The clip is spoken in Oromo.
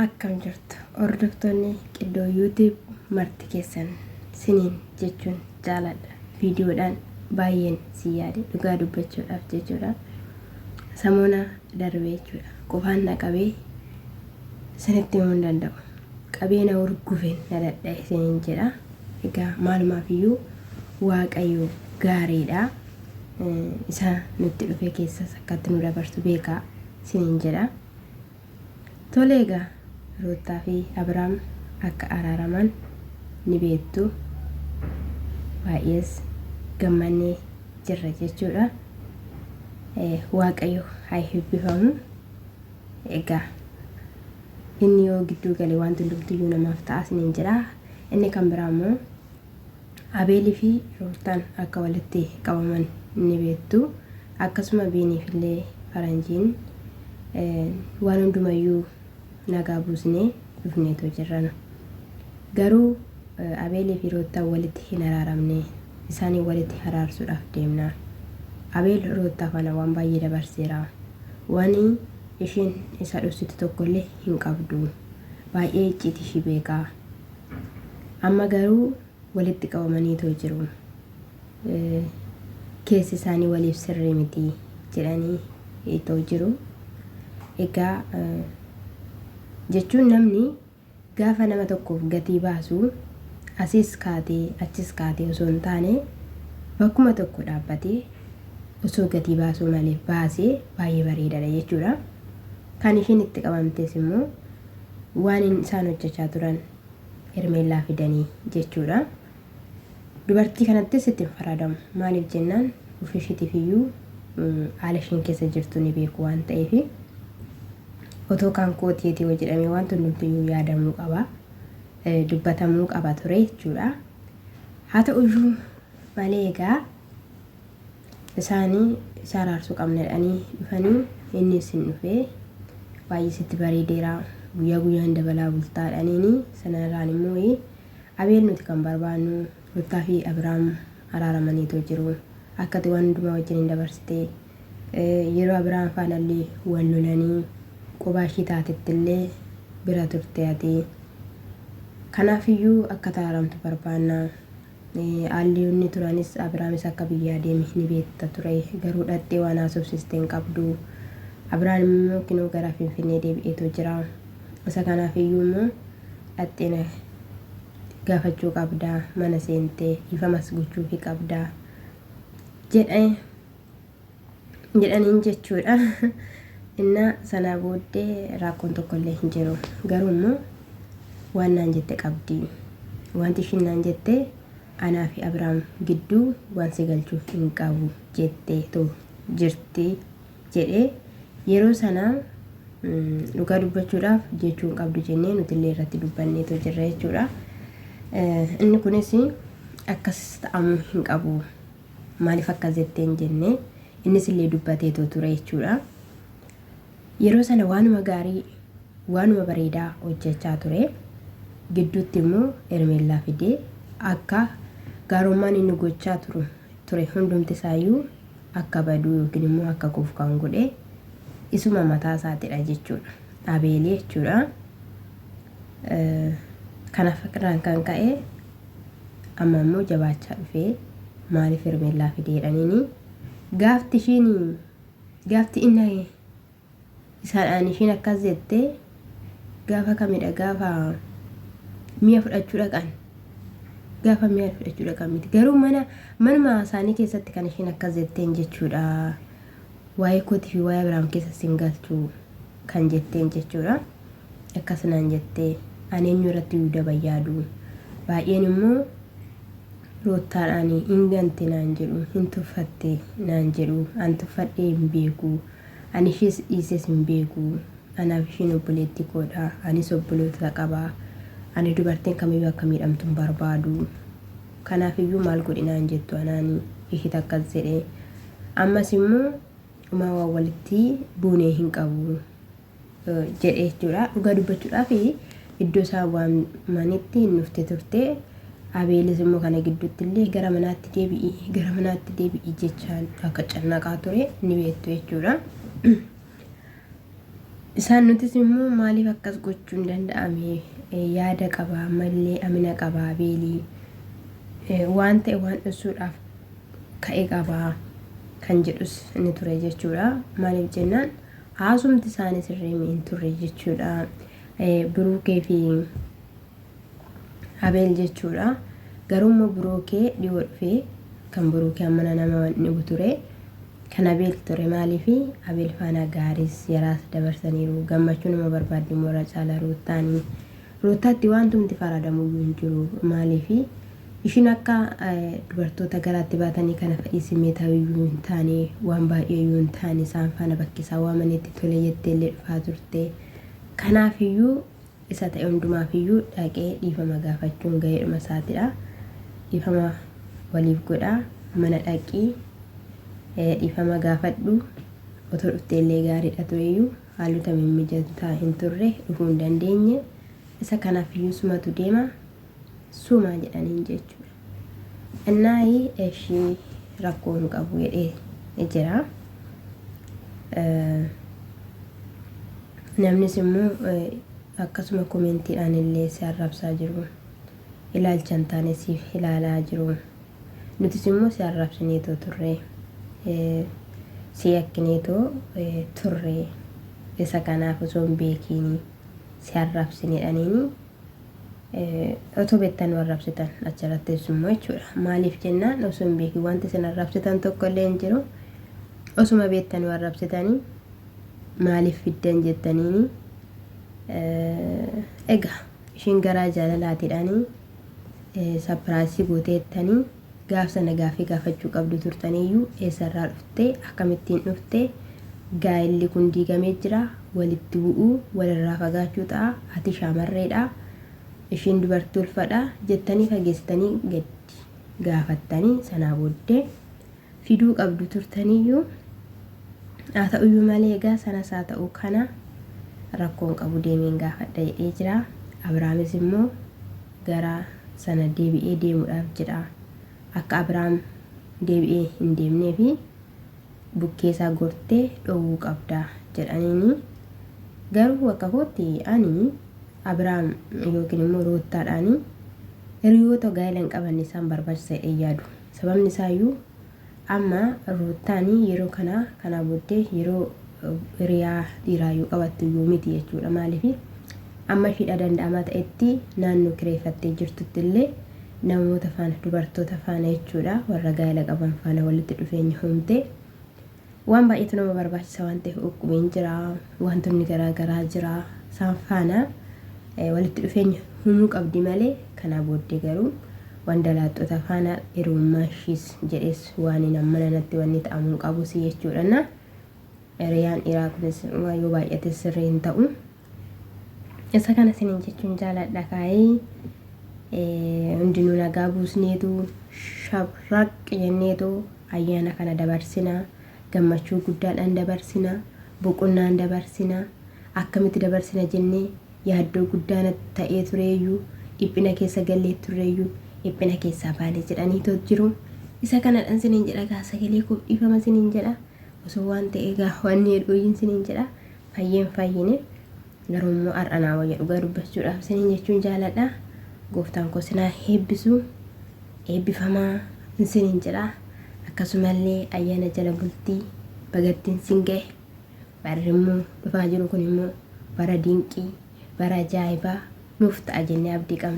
Akkam jirtu hordoftoonni Qiddoo YouTube marti keessan siniin jechuun jaaladha. Viidiyoodhaan baay'een si yaade dhugaa dubbachuudhaaf jechuudha. Samoona darbe jechuudha. Qufaan na qabee sinitti himuu hin danda'u. Qabee na hurgufe na dhadha'e siniin jedha. Egaa maalumaaf iyyuu Waaqayyo gaariidha. Isa nutti dhufe keessas akkatti nu dabarsu beekaa siniin jedha. Tole egaa Ruuttaa fi Abraam akka araaraman ni beektu. Baay'ees gammannee jirra jechuudha. Waaqayyo haa eebbifamu. Egaa inni yoo gidduu gale wanti hundumtiyyuu namaaf ta'a isiniin jedha. Inni kan biraa immoo Abeelii fi Ruuttaan akka walitti qabaman ni beektu. Akkasuma Biiniif illee faranjiin waan hundumayyuu nagaa buusnee dhufneetoo jirrana. Garuu Abeelii fi Ruuttaan walitti hin araaramne. Isaaniin walitti araarsuudhaaf deemna. Abeel Ruuttaa faana waan baay'ee dabarseera. Waan isheen isa dhossitu tokkollee hin qabdu. Baay'ee icciitii ishii beeka. Amma garuu walitti qabamaniitoo jiru. Keessi isaanii waliif sirrii miti jedhanii itoo jiru. Egaa jechuun namni gaafa nama tokkoof gatii baasu asiis kaatee achis kaatee osoo hin taane bakkuma tokko dhaabbatee osoo gatii baasuu malee baasee baay'ee bareedaadha jechuudha. Kan ishiin itti qabamtes immoo waan isaan hojjechaa turan Hermeellaa fidanii jechuudha. Dubartii kanattis itti hin faradamu. Maaliif jennaan ofii ishiitiif iyyuu haala isheen keessa jirtu ni beeku waan ta'eef otoo kan kootiiti yoo jedhamee wanti hundumtiyyuu yaadamuu qaba. Dubbatamuu qaba ture jechuudha. Haa ta'uyyuu malee egaa Isaanii isa araarsuu qabna jedhanii dhufanii innis hin dhufee baay'ee sitti bareedeera guyyaa guyyaan dabalaa bultaa jedhaniini sana irraan immoo Abeel nuti kan barbaannu Ruttaa fi Abiraam araaramaniitoo jiru akkati waan hundumaa wajjin hin dabarsite yeroo Abiraam faanallee wal lolanii qobaa ishii taatettillee bira turte ati kanaafiyyuu akka araaramtu barbaanna. Haalli inni turanis Abiraamis akka biyyaa deeme ni beekta ture. Garuu dhaqxee waan haasofsiste hin qabdu. Abiraam immoo kinoo gara Finfinnee deebi'eetoo jira. Isa kanaaf iyyuu immoo dhaqxee na gaafachuu qabda. Mana seentee dhiifamas gochuufii qabda jedhe. jedhaniin jechuudha. Innaa sanaa booddee rakkoon tokkollee hin jiru. Garuu immoo waan naan jette qabdi. Wanti ishiin naan jette anaa fi Abiraam gidduu waan si galchu hin qabu jetteetu jirti jedhee yeroo sana dhugaa dubbachuudhaaf jechuu hin qabdu jennee nutillee irratti dubbanneetu jirra jechuudha. Inni kunis akkas ta'amuu hin qabu. Maaliif akkas jette hin jenne innis illee dubbateetoo ture jechuudha. Yeroo sana waanuma gaarii waanuma bareedaa hojjechaa ture. Gidduutti immoo Hermeellaa fidee akka gaarummaan inni gochaa turu ture hundumti isaayyuu akka baduu yookiin immoo akka kufu kan godhe isuma mataa isaatidha jechuudha. Abeelii jechuudha. Kanaaf irraan kan ka'e Amma immoo jabaachaa dhufee maaliif Hermeellaa fide jedhaniini gaafti ishiin gaafti inni isaadhaan ishiin akkas jette gaafa kamidha gaafa mi'a fudhachuu dhaqan gaafa mi'a fudhachuu dhaqan miti garuu mana manuma isaanii keessatti kan ishiin akkas jetteen jechuudha waa'ee kootii fi waa'ee Abiraam keessa sin galchu kan jetteen jechuudha. Akkas naan jette ani eenyu irratti iyyuu daba hin yaadu. Baay'een immoo Roottaadhaan hin gante naan jedhu, hin tuffatte naan jedhu. An tuffadhee hin beeku. Ani ishees dhiises hin beeku. Anaaf ishiin obboleettii koodha. Anis obboloota qaba. Ani dubartiin kamiyyuu akka miidhamtu hin barbaadu. Kanaaf iyyuu maal godhi naan jettu anaani ishiitu akkas jedhe. Ammas immoo homaa waan walitti buunee hin qabu jedhe jechuudha. Dhugaa dubbachuudhaaf iddoo isaan waamanitti hin dhufte turte. Abeelis immoo kana gidduutti illee gara manaatti deebi'i gara manaatti deebi'i jechaan akka cannaqaa ture ni beektu jechuudha. Isaan nutis immoo maaliif akkas gochuun danda'ame yaada qaba ammallee amina qaba Abeelii waan ta'e waan dhossuudhaaf ka'e qaba kan jedhus ni ture jechuudha. Maaliif jennaan haasumti isaanii sirrii hin turre jechuudha. Biruukee fi Abeel jechuudha. Garuu immoo Biruukee dhiyoo dhufee kan Biruukee ammana nama dhibu ture. Kan Abeel ture maaliif Abeel faana gaariis yaraas dabarsaniiru. Gammachuu nama barbaaddi immoo irra caala Ruuttaani. Ruuttaatti wantumti faradamuyyuu hin jiru. Maaliif ishiin akka dubartoota garaatti baatanii kana fedhii simmeetaawiyyuu hin taane waan baay'eeyyuu hin taane isaan faana bakki isaan waamanitti tole jetteellee dhufaa turte. Kanaafiyyuu isa ta'e hundumaafiyyuu dhaqee dhiifama gaafachuun ga'eedhuma isaatidha. Dhiifama waliif godhaa mana dhaqii dhiifama gaafadhu otoo dhufteellee gaariidha tureyyuu haalota mimmijataa hin turre dhufuu hin dandeenye. Isa kanaafiyyuu sumatu deema sumaa jedhaniin jechuudha. Innaayi eshii rakkoo hin qabu jedhee jira. Namnis immoo akkasuma komeentiidhaan illee si arrabsaa jiru. Ilaalcha hin taane siif ilaalaa jiru. Nutis immoo si arrabsineetoo turre. Si yakkineetoo turre. Isa kanaaf osoo hin beekiin si arrabsine jedhaniini otoo beektan nu arrabsitan achirratti immoo jechuudha. Maaliif jennaan osoo hin beekin wanti isin arrabsitan tokko illee hin jiru. Osuma beektan nu arrabsitanii maaliif fiddan jettaniini egaa ishiin garaa jaalalaatiidhaanii sapiraasii gooteettanii gaaf sana gaaffii gaafachuu qabdu turtaniiyyuu eessarraa dhuftee akkamittiin dhuftee gaa'elli kun diigamee jira walitti bu'uu walirraa fagaachuu ta'a ati shaamarreedha ishiin dubartii ulfadha jettanii fageessitanii gadi gaafattanii sanaa booddee fiduu qabdu turtaniyyuu haa ta'uyyuu malee egaa sanas haa ta'u kana rakkoon qabu deemeen gaafadha jedhee jira. Abraamis immoo gara sana deebi'ee deemuudhaaf jedha. Akka Abraam deebi'ee hin deemnee fi bukkee isaa gortee dhowwuu qabda jedhaniini. Garuu akka kootti ani Abraam yookiin immoo Roottaadhaani hiriyoota gaa'ela hin qabanne isaan barbaachisa jedhee yaadu. Sababni isaayyuu amma Ruuttaani yeroo kana kanaa booddee yeroo hiriyaa dhiiraayyuu qabattuyyuu miti jechuudha. Maaliif amma ishiidha danda'amaa ta'etti naannoo kireeffattee jirtutti illee namoota faana dubartoota faana jechuudha warra gaa'ela qaban faana walitti dhufeenya uumtee waan baay'eetu nama barbaachisa waan ta'eef uqqubiin jira wantoonni garaa garaa jira isaan faana walitti dhufeenya uumuu qabdi malee kanaa booddee garuu wandalaaxxota faana hiriyummaa ishiis jedhees waan hin ammana natti wanni ta'amuu hin qabus jechuudha na hiriyaan dhiiraa kunis yoo baay'ate sirrii hin ta'u. Isa kana isiniin jechuun jaaladha kaayee hundinuu nagaa buusneetu shabraq jenneetu ayyaana kana dabarsina gammachuu guddaadhaan dabarsina boqonnaan dabarsina akkamitti dabarsina jennee yaaddoo guddaa natti ta'ee tureeyyuu dhiphina keessa gallee turreeyyuu dhiphina keessaa baane jedhaniitoo jiru. Isa kanadhaan isiniin jedha gaa sagalee koof dhiifama isiniin jedha osoo waan ta'e egaa wanni hedhuuyyin isiniin jedha fayyeen fayyine garuu immoo har'a naa wayya dhugaa dubbachuudhaaf isiniin jechuun jaaladha. Gooftaan koo sinaa eebbisu eebbifamaa isiniin jedha. Akkasumallee ayyaana jala bultii bagattiin sin ga'e. Barri immoo dhufaa jiru kun immoo bara dinqii, bara ajaa'ibaa nuuf ta'a jennee abdii qabna.